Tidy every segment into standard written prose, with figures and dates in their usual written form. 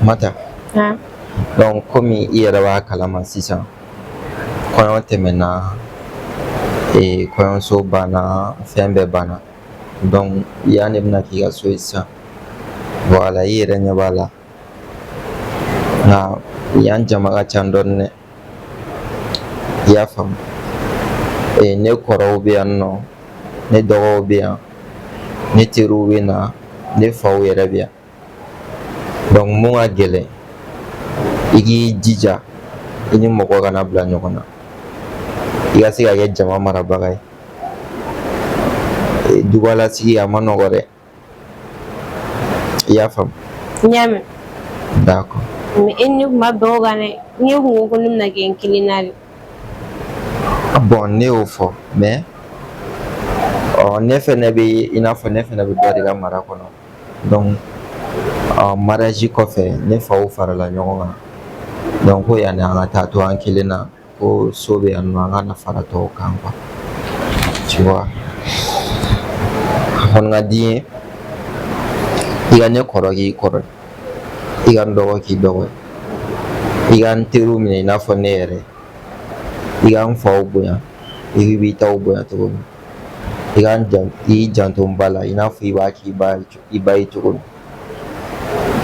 Mata. Donc komi i yɛrɛ b'a kalama sisan, kɔɲɔ tɛmɛna, kɔɲɔso banna, fɛn bɛɛ banna. Donc yan de bɛna k'i ka so ye sisan. Voilà, i yɛrɛ ɲɛ b'a la. Nka yan jama ka ca dɔɔnin dɛ. I y'a faamu. Ne kɔrɔw bɛ yan nɔ, ne dɔgɔw bɛ yan, ne teriw bɛ na, ne faw yɛrɛ bɛ yan. Donc mun ka gɛlɛn, i k'i jija i ni mɔgɔ kana bila ɲɔgɔn na, i ka se ka kɛ jama marabaga ye. Dubalasigi a ma nɔgɔ dɛ, i y'a faamu? N y'a mɛn. D'accord. Mais e ni ne kun ma bɛn o kan dɛ. Ne kun ko ko ne bɛna kɛ n kelen na de. Bon, ne y'o fɔ, mais ɔ ne fɛnɛ bɛ i n'a fɔ ne fɛnɛ bɛ dɔ de ka mara kɔnɔ. Donc mariage kɔfɛ, ne faw farala ɲɔgɔn kan. Donc ko yanni an ka taa to an kelen na, ko so bɛ yan nɔ, an ka na fara tɔw kan quoi, tu vois. A kɔni ka di n ye i ka ne kɔrɔ k'i kɔrɔ ye, i ka n dɔgɔ k'i dɔgɔ ye, i ka n teriw minɛ i n'a fɔ ne yɛrɛ, i ka n faw bonya i b'i taw bonya cogo min, i ka i janto n ba la i n'a fɔ i b'a k'i ba i ba ye cogo min.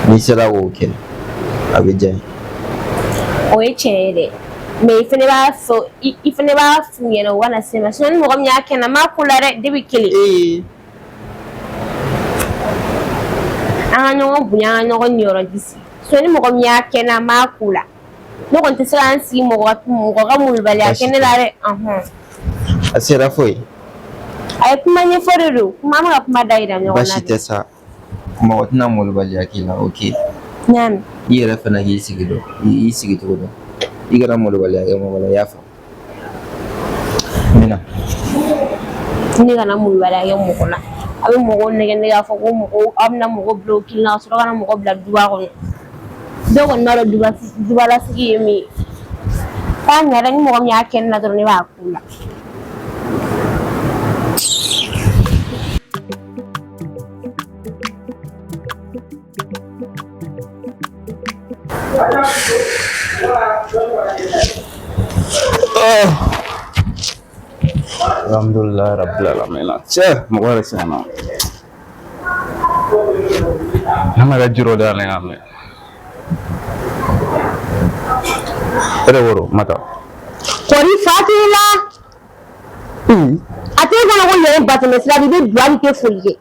N'i sera k'o kɛ, a bɛ diya n ye. O ye tiɲɛ ye dɛ, mais i fana b'a fɔ, i fana b'a f'u ɲɛna u kana se ma, sinon ni mɔgɔ min y'a kɛ n na, n b'a ko la dɛ, depuis kelen. An ka ɲɔgɔn bonya, an ka ɲɔgɔn niyɔrɔ disi, sinon ni mɔgɔ min y'a kɛ n na, n b'a ko la. Ne kɔni tɛ se ka n sigi mɔgɔ ka molobaliya kɛ ne la dɛ, ɔhɔn. A sera foyi. A ye kuma ɲɛfɔ de don, kuma an bɛ ka kuma da yira ɲɔgɔn na. Baasi tɛ sa, mɔgɔ tɛna molobaliya k'i la, ok? N y'a mɛn. I yɛrɛ fana k'i sigi dɔn, i sigi cogo dɔn, i kana molobaliya kɛ mɔgɔ la, i y'a faamu? N bɛ na. Ne kana molobaliya kɛ mɔgɔ la. A bɛ mɔgɔw nɛgɛ nɛgɛ, a fɔ ko mɔgɔw, aw bɛna mɔgɔ bila o kelen na ka sɔrɔ ka na mɔgɔ bila duba kɔnɔ. Dɔw kɔni b'a dɔn dubalasigi ye min ye. K'a ɲa dɛ, ni mɔgɔ min y'a kɛ ne la dɔrɔn, ne b'a k'u la. Alhamdulilayi rabbil alamin. Cɛ, mɔgɔ yɛrɛ sɛgɛnna. Ne ma ka jiro da ne ka mɛn. E de woro mata. Kɔri fa t'i la? A t'e kɔnɔ ko yɛrɛ batɛmɛ sira i bɛ don, hali tɛ foli kɛ.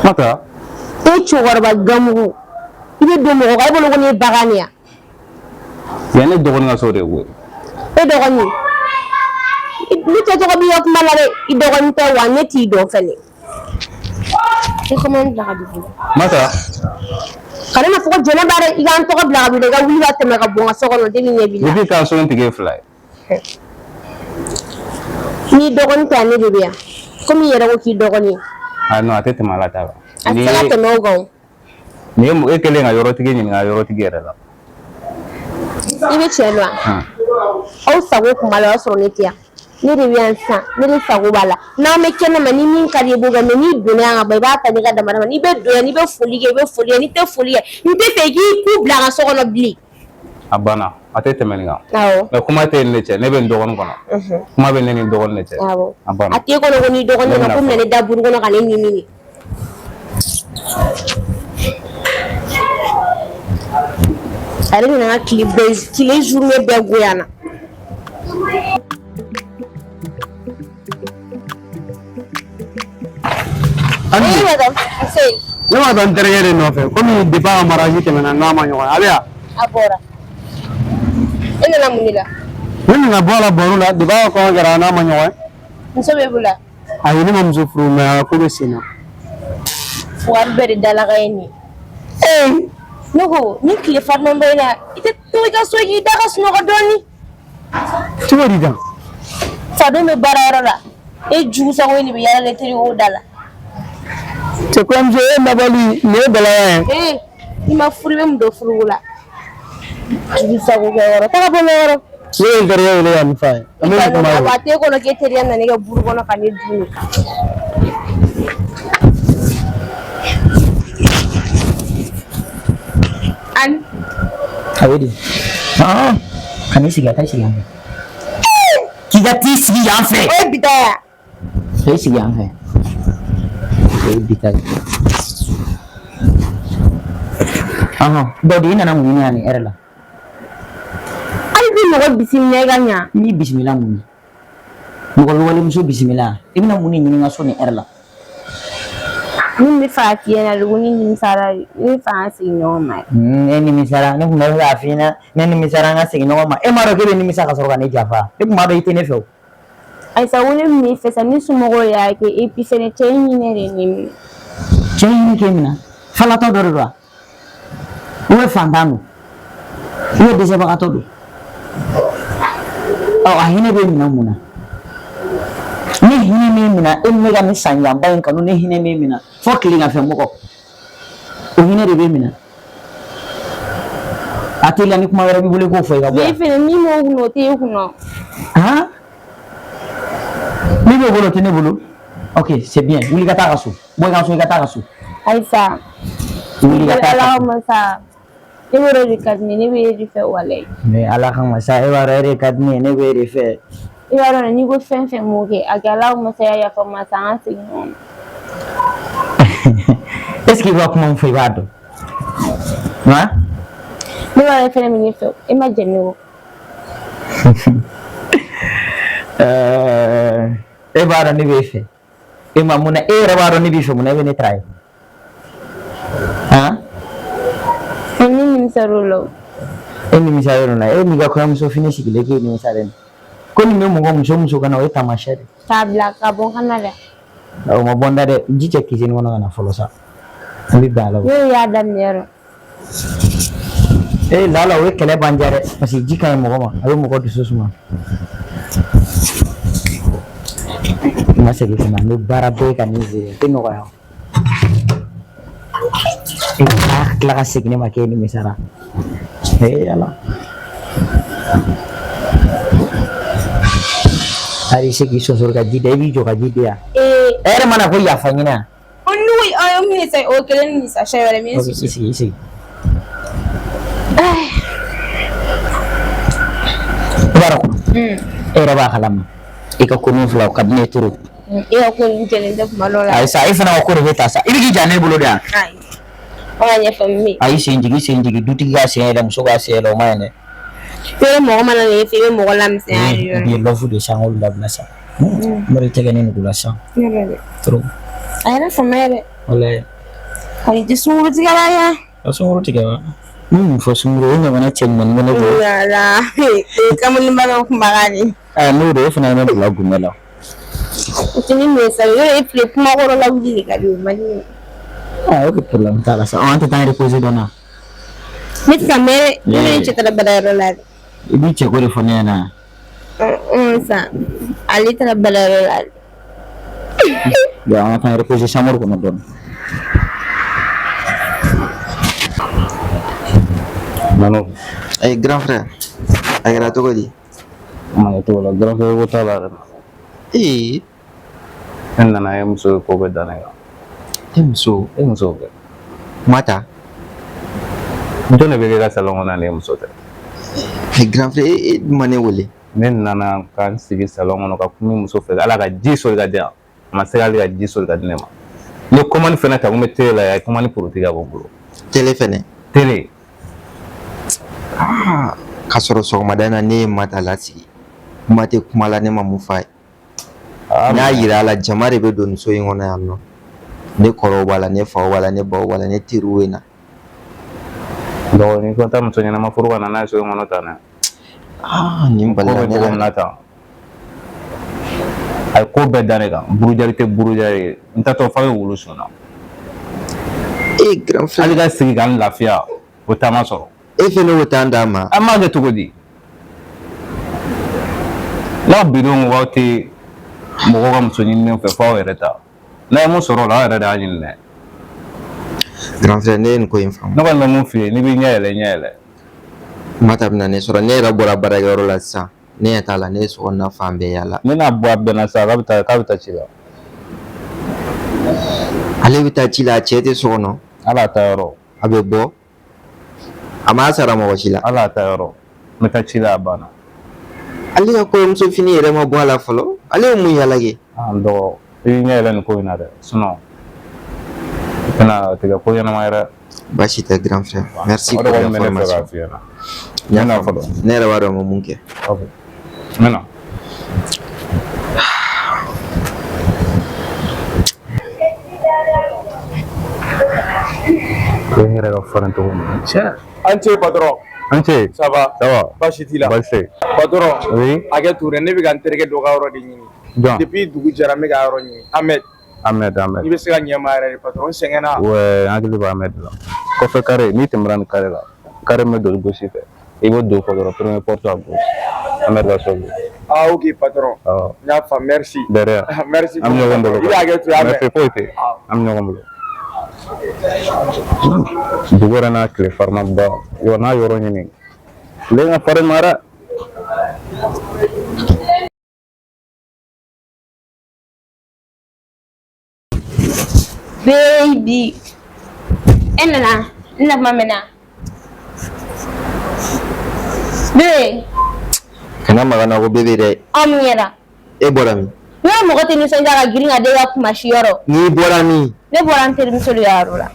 Mata. E cɛkɔrɔba gamugu, i bɛ don mɔgɔ kan, e bolo ko ne ye bagan de ye. Yan ne dɔgɔnin ka so de ye koyi. E dɔgɔnin? Ne tɛ tɔgɔ b'i ka kuma la dɛ, i dɔgɔnin tɛ wa, ne t'i dɔn fɛnɛ. I kɔmɔ bila ka dugu. Mata. Kana na fɔ ko jɛnɛba dɛ, i ka n tɔgɔ bila ka don, i ka wuli ka tɛmɛ ka bɔ n ka so kɔnɔ, den ɲɛ b'i la. Depuis k'a so in tigi ye fila ye. N'i dɔgɔnin tɛ, ne de bɛ yan. Komi i yɛrɛ ko k'i dɔgɔnin. Ah non, a tɛ tɛmɛ ala ta kan. A tɛ se ka tɛmɛ o kan o. Nin ye e kɛlen ka yɔrɔtigi ɲininka yɔrɔtigi yɛrɛ la. I bɛ tiɲɛ dɔn wa? Aw sago kun b'a la, o y'a sɔrɔ ne tɛ yan. Ne de bɛ yan sisan, ne de sago b'a la. N'an bɛ kɛnɛ ma, ni min ka di i b'o kɛ, mais n'i donna yan ka ban, i b'a ta n'i ka dama dama. N'i bɛ don yan, n'i bɛ foli kɛ, i bɛ foli kɛ, n'i tɛ foli kɛ, n tɛ fɛ i k'i ku bila n ka so kɔnɔ bilen. A banna, a tɛ tɛmɛ nin kan. Awɔ. Mais kuma tɛ ne cɛ, ne bɛ n dɔgɔnin kɔnɔ. Kuma bɛ ne ni n dɔgɔnin de cɛ. Awɔ. A banna. A t'e kɔnɔ ko n'i dɔgɔnin nana ko bɛna ne da buru kɔnɔ ka ne ɲimi. A yɛrɛ bɛna n ka tile bɛɛ, tile journée bɛɛ goya n na. Ani madame, nse. Ne ma taa n terikɛ de nɔfɛ, komi depuis a ka mariage tɛmɛna, n'a ma ɲɔgɔn ye, a bɛ yan. A bɔra. E nana mun de la? Ne nana bɔ a la baro la, depuis a ka kɔɲɔ kɛra, n'a ma ɲɔgɔn ye. Muso b'e bolo wa? Ayi, ne ma muso furu, mais a ko bɛ sen na. Wari bɛɛ de dalaga ye nin ye. Ee, ne ko ni tile farimanba in na, i tɛ to i ka so k'i da ka sunɔgɔ dɔɔni. Cogo di tan? Fadenw bɛ baarayɔrɔ la, e jugu sago in de bɛ yaala ne terikɛw da la. Cɛ, kɔɲɔmuso e nabali, nin ye balaya ye. Ee, i ma furu, i bɛ mun dɔn furuko la? Jugu sago kɛ yɔrɔ, taga bɔ n ka yɔrɔ. Ne ye n terikɛ wele ka nin f'a ye. An bɛ nin kuma ye. A t'e kɔnɔ k'e teriya nana ne ka buru kɔnɔ ka ne dun. Ani. A bɛ di? Ka n'i sigi, a taa sigi yan fɛ. K'i ka t'i sigi yan fɛ. O ye bi ta ye. O ye sigi yan fɛ. O ye bi ta ye. Ɔhɔn, Dawudi, i nana mun ɲini yan nin ɛri la? Hali bi mɔgɔ bisimila i ka ɲa. N y'i bisimila mun na? Mɔgɔ bɛ walimuso bisimila. I bɛna mun de ɲini n ka so nin ɛri la? Min bɛ fɛ a f'i ɲɛna de ko ne nimisara de. Ne bɛ fɛ an ka segin ɲɔgɔn ma. E nimisara. Ne tun bɛ fɛ k'a f'i ɲɛna, ne nimisara, an ka segin ɲɔgɔn ma. E m'a dɔn k'e bɛ nimisa ka sɔrɔ ka ne janfa? Ne tun b'a dɔn i tɛ ne fɛ o. Ayisa, ko ne tun b'i fɛ sa, ne somɔgɔw y'a kɛ, et puis fɛnɛ cɛ in hinɛ de ye ne minɛ. Cɛ in hinɛ k'e minɛ? Falatɔ dɔ de don wa? Ou bien fantan don? Ou bien dɛsɛbagatɔ don? Ɔ, a hinɛ b'e minɛ mun na? Ne hinɛ m'e minɛ, e ni ne ka nin sanjanba in kanu, ne hinɛ m'e minɛ fo tileganfɛ mɔgɔ. O hinɛ de b'e minɛ. A teliya, ni kuma wɛrɛ b'i bolo, i k'o fɔ, i ka bɔ yan. Ne fɛnɛ, min b'o kunna, o t'e kunna. Han? Min b'o bolo, o tɛ ne bolo. Ok, c'est bien. Wuli ka taa ka so. Bɔ i ka so, i ka taa ka so. Ayisa. Wuli ka taa ka so. Ala kama sa. Ne b'o de ka di ne ye, ne bɛ e de fɛ walayi. Mais Ala kama sa, e b'a dɔn e de ka di ne ye, ne bɛ e de fɛ. I b'a dɔn, n'i ko fɛn fɛn m'o kɛ, a kɛ Ala kama sa, ya yafa n ma sa, an ka segin ɲɔgɔn ma. Est ce que i b'a kuma min fɔ, i b'a dɔn? Han? Ne b'a dɔn e fɛnɛ bɛ ne fɛ, e ma jɛn ne kɔ. E b'a dɔn ne b'e fɛ. E ma mun na, e yɛrɛ b'a dɔn ne b'i fɛ, mun na e bɛ ne trahir? Han? Ne nimisar'o la o. E nimisalen na, e n'i ka kɔɲɔmuso fini sigilen k'e nimisalen. Ko nin bɛ mɔgɔ muso muso ka na, o ye taamasiyɛn de. K'a bila ka bɔ n kana dɛ. O ma bɔ n da dɛ, ji cɛ cuisine kɔnɔ ka na fɔlɔ sa. An bɛ bɛn a la. N'o y'a daminɛ yɔrɔ. Ee lala, o ye kɛlɛ ban diya dɛ, parce que ji ka ɲi mɔgɔ ma, a bɛ mɔgɔ dusu suma. N ma segin fana, n bɛ baara bɛɛ ka nin ze, o tɛ nɔgɔya. E ka tila ka segin ne ma k'e nimisara. Ee Ala. Hali se k'i sonsoro ka ji da, i b'i jɔ ka ji di yan. Ee. E yɛrɛ mana ko yafa ɲini yan. O n'u ye aw ye min ye sa, o kelen ni sa siɲɛ wɛrɛ min. Ok, i sigi, i sigi. I b'a dɔn, e yɛrɛ b'a kalama. I ka ko min filɛ, o ka di ne ye trop. E ka ko ninnu jɛlen tɛ kuma dɔw la. Ayi sa, e fana ka ko de bɛ ta sa. I bɛ k'i ja ne bolo de yan. Ayi. Aw ka ɲɛfɔ min. A y'i sen jigin, i sen jigin. Dutigi ka sen yɛlɛ, muso ka sen yɛlɛ, o ma ɲi dɛ. Yɔrɔ mɔgɔ mana na e fɛ, i bɛ mɔgɔ lamisɛnya de yɔrɔ. Bi ye love de sa, an k'olu dabila sa. N bɛ tɛgɛ ni nugu la sa. Trop. A yɛrɛ fama yɛrɛ. Walayi. Ayi, tɛ sunkuru tigɛ la ya. Ka sunkuru tigɛ wa? N bɛ mun fɔ sunkuru, o ɲɔgɔnna cɛ ɲuman bɛ ne bolo. Wala. O ye kamalenba ka kumakan de. Aa, n'o don, e fana ye ne bila gumɛ la. O tɛ ni mun ye sa, yɔrɔ e filɛ, kuma kɔrɔ lawuli de ka di o man di ne. Aa, ok, problème t'a la sa. An tɛ taa reposer dɔɔnin wa? Ne tɛ ka mɛn dɛ, ne ni cɛ taara baarayɔrɔ la de. I b'i cɛ ko de fɔ ne ɲɛna. Sa, ale taara baarayɔrɔ la de. Bon, an ka taa reposer chambre kɔnɔ dɔɔnin. Nano. Eh, grand frère, a kɛra cogo di? Ma kɛ cogo la, grand frère ko t'a la dɛ. Ee. Ne nana ye, muso ye ko bɛɛ da ne kan. E muso? E muso kɛ. Mata. Jɔn de bɛ kɛ ka salon kɔnɔ ni e muso tɛ? Eh, grand frère, e ma ne wele. Ne nana ka n sigi salon kɔnɔ ka kuma muso fɛ, ala ka ji soli ka di yan. A ma se hali ka ji soli ka di ne ma. N ye commande fɛnɛ ta, n ko n bɛ télé la, a ye commande porotigi ka bɔ n bolo. Télé fɛnɛ? Télé. Aa, k'a sɔrɔ sɔgɔmada in na ne ye Mata lasigi. Kuma tɛ kuma la, ne ma mun f'a ye. N y'a yira a la, jama de bɛ don nin so in kɔnɔ yan nɔ. Ne kɔrɔw b'a la, ne faw b'a la, ne baw b'a la, ne teriw bɛ na. Dɔgɔnin ko taa muso ɲɛnama furu ka na n'a ye so in kɔnɔ tan dɛ. Aa, nin Ko balila bɛ ne cogo la. min na tan. A ye ko bɛɛ da ne kan. Burujali tɛ burujali ye. N tatɔ f'a bɛ wulu sun na. E grand frère. Hali ka sigi ka n lafiya, o taama sɔrɔ. E fɛnɛ y'o temps d'a ma. An b'a kɛ cogo di? N'aw bidenw ko k'aw tɛ mɔgɔw ka muso ɲininen fɛ, f'aw yɛrɛ ta. N'a ye mun sɔrɔ o la, aw yɛrɛ de y'a ɲini dɛ. Grand frère, ne ye nin ko in faamu. Ne kɔni bɛ mun f'i ye, n'i b'i ɲɛ yɛlɛ, ɲɛ yɛlɛ. Mata bɛna ne sɔrɔ, ne yɛrɛ bɔra baarakɛyɔrɔ la sisan. Ne ɲɛ t'a la, ne ye sokɔnɔna fan bɛɛ yaala. Ne n'a bɔ a bɛnna sa, k'a bɛ taa ci la. Ale bɛ taa ci la, a cɛ tɛ so kɔnɔ. Ala ta yɔrɔ. A bɛ bɔ. A m'a sara mɔgɔ si la. Hali a ta yɔrɔ n bɛ taa ci la, a banna. Ale ka kɔɲɔmuso fini yɛrɛ ma bɔ a la fɔlɔ. Ale ye mun yala kɛ? An dɔgɔ, i ɲɛ yɛlɛ nin ko in na dɛ, sinon i tɛna tigɛ ko ɲɛnama yɛrɛ. Baasi tɛ, grand frère. Merci O de pour kɔni bɛ ne fɛ l'information. k'a f'i ɲɛna. N bɛna fɔlɔ. Ne yɛrɛ b'a dɔn n bɛ mun kɛ. Ok, n bɛna. Ko n yɛrɛ ka farin cogo min na cɛ. An ce patron. An ce. Ça va? Ça va. Baasi t'i la? Baasi tɛ. Patron. Oui. Hakɛ to dɛ, ne bɛ ka n terikɛ dɔ ka yɔrɔ de ɲini. Jɔn? Depuis dugu jɛra, n bɛ ka yɔrɔ ɲini. Ahmed. Ahmed, Ahmed. I bɛ se ka ɲɛ n ma yɛrɛ de patron, n sɛgɛnna. Ouais, n hakili bɛ Ahmed la. Kɔfɛ carré, n'i tɛmɛra nin carré la, carré min bɛ don gauche fɛ, i b'o don fɔ dɔrɔn, première porte à gauche. Ahmed ka so bɛ yen. Ah ok patron. Awɔ. N y'a faamu, merci. De rien. Merci. An bɛ ɲɔgɔn bolo. I bɛ hakɛ to yen, Ahmed. Merci, foyi tɛ yen. An bɛ ɲɔgɔn bolo. Dugu yɛrɛ n'a tile farimaba, yɔrɔ n'a yɔrɔ ɲini. Tile ka farin ma dɛ. Baby. E nana, n na kuma mɛnna. Bébé. Kana maga n na ko bébé dɛ. Aw min yɛrɛ. E bɔra min? Ne ka mɔgɔ tɛ nisɔndiya ka girin ka den ka kumasi yɔrɔ. N'i bɔra min? Ne bɔra n terimuso de ka yɔrɔ la.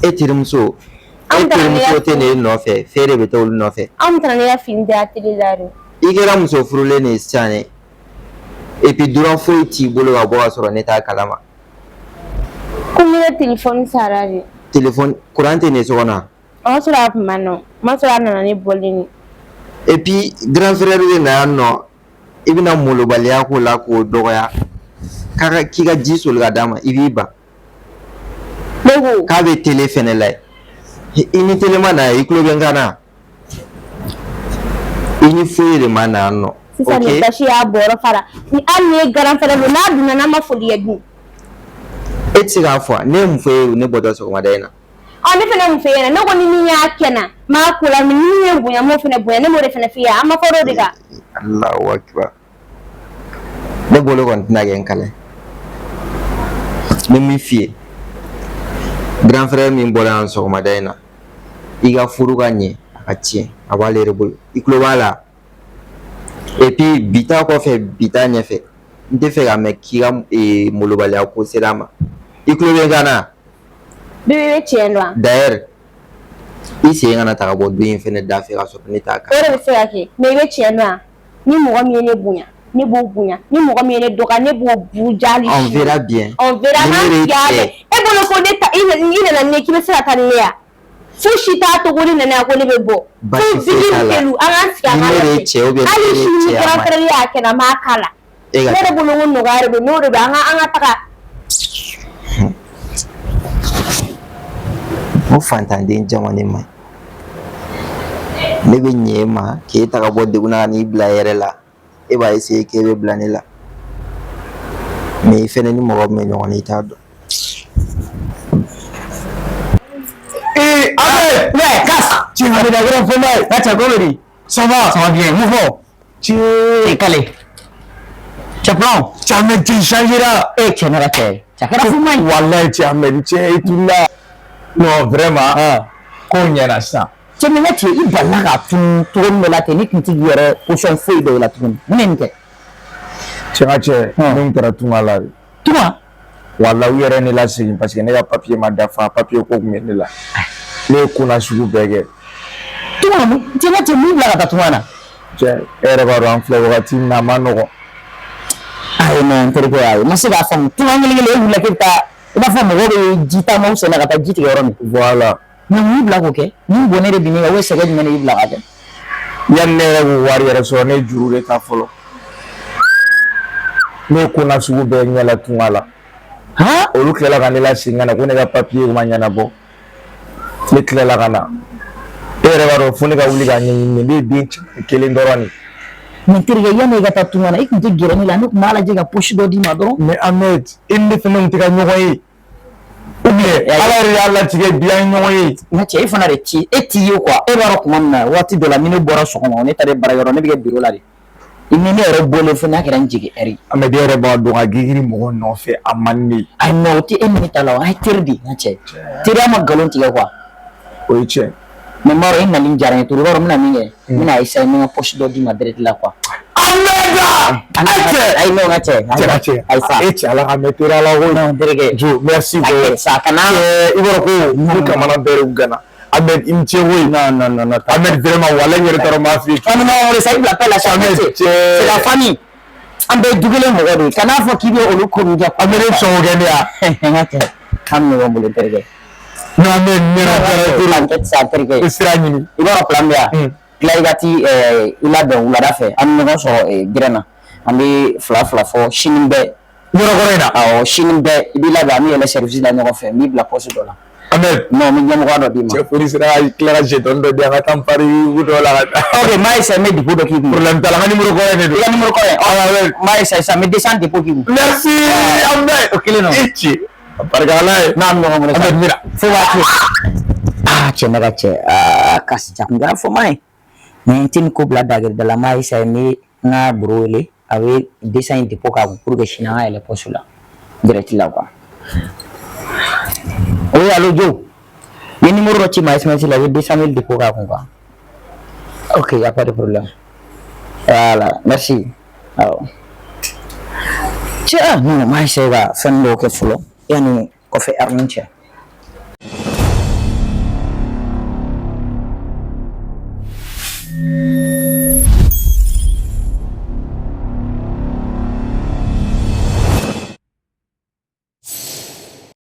E terimuso. E Anw taara ne terimuso ka tɛ ne nɔfɛ, fɛn de bɛ taa olu nɔfɛ. Anw taara ne ka fini di atelier la de. I kɛra muso furulen de ye sisan dɛ. Et puis droit foyi t'i bolo ka bɔ ka sɔrɔ ne t'a kalama. Ko ne ka telefɔni sara de. Telefɔni courant tɛ nin so kɔnɔ wa? O y'a sɔrɔ a kun ma nɔ. O ma sɔrɔ a nana ne bɔlen de. Et puis grand frère bɛ na yan nɔ, i bɛna molobaliya k'o la k'o dɔgɔya. K'a ka k'i ka ji soli ka d'a ma, i b'i ban. Ne ko. K'a bɛ télé fɛnɛ lajɛ. I ni télé ma na yan, i tulo bɛ n kan na. I ni foyi de ma na yan nɔ. Sisan nin basi y'a bɔrɔ fara. Ni hali ni ye grand frère don, n'a donna n'a ma foli kɛ dun. E tɛ se k'a fɔ, ne ye mun fɔ e ye ne bɔtɔ sɔgɔmada in na? Ɔ, ne fana mun f'e ɲɛna? Ne ko ni min y'a kɛ n na, n m'a ko la, ni min ye n bonya, n m'o fana bonya. Ne m'o de fana f'i ye, an ma fɔ o de kan. Alahu akibar. Ne bolo kɔni tɛna kɛ n kala ye. N bɛ min f'i ye, grand frère min bɔra yan sɔgɔmada in na, i ka furu ka ɲɛ a ka tiɲɛ, a b'ale yɛrɛ bolo. I tulo b'a la. Et puis bi ta kɔfɛ, bi ta ɲɛfɛ, n tɛ fɛ k'a mɛn k'i ka molobaliya ko sera a ma. I tulo bɛ n kan na. Bébé, bɛ tiɲɛ dɔn wa? D'ailleurs, i sen kana ta ka bɔ du in fɛnɛ da fɛ ka sɔrɔ ne t'a O de bɛ se ka kɛ, mais i bɛ tiɲɛ dɔn wa? Ni mɔgɔ min ye ne bonya, ne b'o bonya. Ni mɔgɔ min ye ne dɔgɔya, ne b'o buruja hali On sini. verra bien. On verra. Ni N'an ne de ye sigira cɛ bɛn. E bolo ko ne ta, i nana ni ne k'i bɛ se ka taa ni ne ya? Fosi t'a to ko ne nana yan ko ne bɛ bɔ. Baasi Fo foyi bigi t'a la. kelu, an k'an sigi an Ni k'a ne de ye lajɛ. cɛ ou bien ni Hali ne de ye sini ni cɛ, a grand ma ɲi. frère y'a kɛ n na, n b'a k'a la. E ka Ne yɛrɛ bolo ko nɔgɔya de don, n'o de bɛ an ka taga. O fantanden jamanen ma ɲi. Ne bɛ ɲɛ e ma k'e ta ka bɔ degun na ka n'i bila yɛrɛ la. E b'a essayer k'e bɛ bila ne la. Mais i fɛnɛ ni mɔgɔ min bɛ ɲɔgɔn na, i t'a dɔn. Eh, Ahmed! Ouais, casse. Tu m'as dit la grande femelle. Là, tu as quoi, dit? Ça va? Ça va bien, mouvement. Tu T'es calé. Tu prends. Tu Ahmed, tu changeras. Eh, tu n'as pas. Tu as fait Wallahi, tu Ahmed, tu es tout là. Non, vraiment. Ah. Ko ɲɛna sisan. Cɛ, mais ne cɛ, i balila k'a tunu cogo min dɔ la ten, ne tun tɛ k'i yɛrɛ position foyi dɔn o la tuguni. Mun ye nin kɛ? Cɛ, n ka cɛ, ne tun taara tunga la de. Tunga? Wallahi, u yɛrɛ ye ne lasegin parce que ne ka papier ma dafa, papier ko tun bɛ ne la. Ne ye ko nasugu bɛɛ kɛ. Tunga mun? Cɛ, n ka cɛ, mun bila ka taa tunga na? Cɛ, e yɛrɛ b'a dɔn an filɛ wagati min na, a ma nɔgɔn. Ayi, non, n terikɛ, ayi, n ma se k'a faamu. Tunga kelen kelen, e wulila k'e bɛ taa, i b'a fɔ mɔgɔw bɛ ji taamaw sen na ka taa ji tigɛ yɔrɔ min. Voilà. Mais mun y'i bila k'o kɛ? Mun bɔnɛ de bin ne kan? O ye sɛgɛn jumɛn de y'i bila k'a kɛ? Yanni ne yɛrɛ k'o wari yɛrɛ sɔrɔ, ne ye juru de ta fɔlɔ. Ne ye ko nasugu bɛɛ ɲɛ la tunga la. Han? Olu tilala ka ne lasegin ka na ko ne ka papier ma ɲɛnabɔ. Ne tilala ka na. E yɛrɛ b'a dɔn fo ne ka wuli k'a ɲɛɲini, ne ye den cɛman kelen dɔrɔn de. Mais n terikɛ, yanni i ka taa tunga na, i tun tɛ gɛrɛ ne la, ne tun b'a lajɛ ka poche dɔ d'i ma dɔrɔn. Mais Ahmed, e ni ne fɛnɛ tun tɛ ka ɲɔgɔn ye. Ou bien Ala yɛrɛ y'a latigɛ bi an ye ɲɔgɔn ye. N ka cɛ, e fana de ti e t'i ye quoi. E b'a dɔn tuma min na, waati dɔ la, ni ne bɔra sɔgɔma, ne taara baarakɛyɔrɔ, ne bɛ kɛ bureau la de. Ni ne yɛrɛ bɔlen fo n'a kɛra n jigin ɛri. Ahmed, e yɛrɛ b'a dɔn ka girin mɔgɔ nɔfɛ, a man di ne ye. Ayi, non, o tɛ e ni ne ta la o, an ye teri de ye, n ka cɛ. Teriya ma nkalon tigɛ quoi. O ye tiɲɛ. Mais n b'a dɔn e nali diyara n ye trop. I b'a dɔn n bɛna min kɛ, n bɛna essayer n bɛ n ka poche dɔ d'i ma direct la quoi. Ahmeda! Cɛ, ayi, non, n ka cɛ. Cɛ, ka cɛ. Ayi sa. E cɛ, ala ka mɛn teriya la koyi. Non, terikɛ. Jo, merci T'inquiète beaucoup. sa, kana. Cɛ, i b'a dɔn ko ne kamana bɛɛ de gana. Ahmed, i ni ce koyi. Non, non, non, non. Ahmed, vraiment, walahi, n yɛrɛ t'a dɔn n b'a f'i ye. Non, non, non, ça, il l'appelle la Ahmed, chambre. cɛ. C'est la famille. An bɛɛ ye du kelen mɔgɔ de ye. Kan'a fɔ k'i bɛ olu ko ninnu kɛ. Ahmed, e bɛ sɔn k'o kɛ ne ya? N ka cɛ, an bɛ ɲɔgɔn bolo, terikɛ. Non, Ahmed, ne yɛrɛ diyara ye trop. T'inquiète sa, terikɛ. I bɛ sira ɲini. I b'a dɔn plan bɛ yan. Tila i ka t'i i labɛn wulada fɛ, an bɛ ɲɔgɔn sɔrɔ gɛrɛn na. An bɛ fila fila fɔ sini bɛɛ. Yɔrɔ kɔrɔ in na. Awɔ, sini bɛɛ i b'i labɛn, an bɛ yɛlɛ service la ɲɔgɔn fɛ, n b'i bila poste dɔ la. Ahmed. Non, n bɛ ɲɛmɔgɔya dɔ d'i ma. Cɛ, foli sera ka tila ka jeton dɔ di an ka taa pari dɔ la ka taa. Ok, n b'a essayer, n bɛ dépôt dɔ k'i kun. Problème t'a la, n ka numéro kɔrɔ in de don. I ka numéro kɔrɔ in. Ahmed. N b'a essayer sisan, n bɛ 200 dépôt k'i kun. Merci Ahmed. O kelen don. I ci. A barika Ala ye. N'an bɛ ɲɔgɔn bolo sa. Ahmed, n bɛna. Fo waati. Ah, cɛ, ne ka cɛ, aa, kasi ja kun kɛra foma ye. Mais n tɛ nin ko bila dagɛrɛda la, n b'a essayer, n bɛ n ka bro wele, a bɛ 200 in dépôt k'a kun pour que sini an ka yɛlɛ poste la direct la quoi. Oui, allo Joe. N ye numéro dɔ ci ma SMS la, i bɛ 200 000 dépôt k'a kun quoi. Ok, y a pas de problème. Voilà, merci. Awɔ. Cɛ, ah non, n b'a essayer ka fɛn dɔw kɛ fɔlɔ yanni kɔfɛ heure cɛ.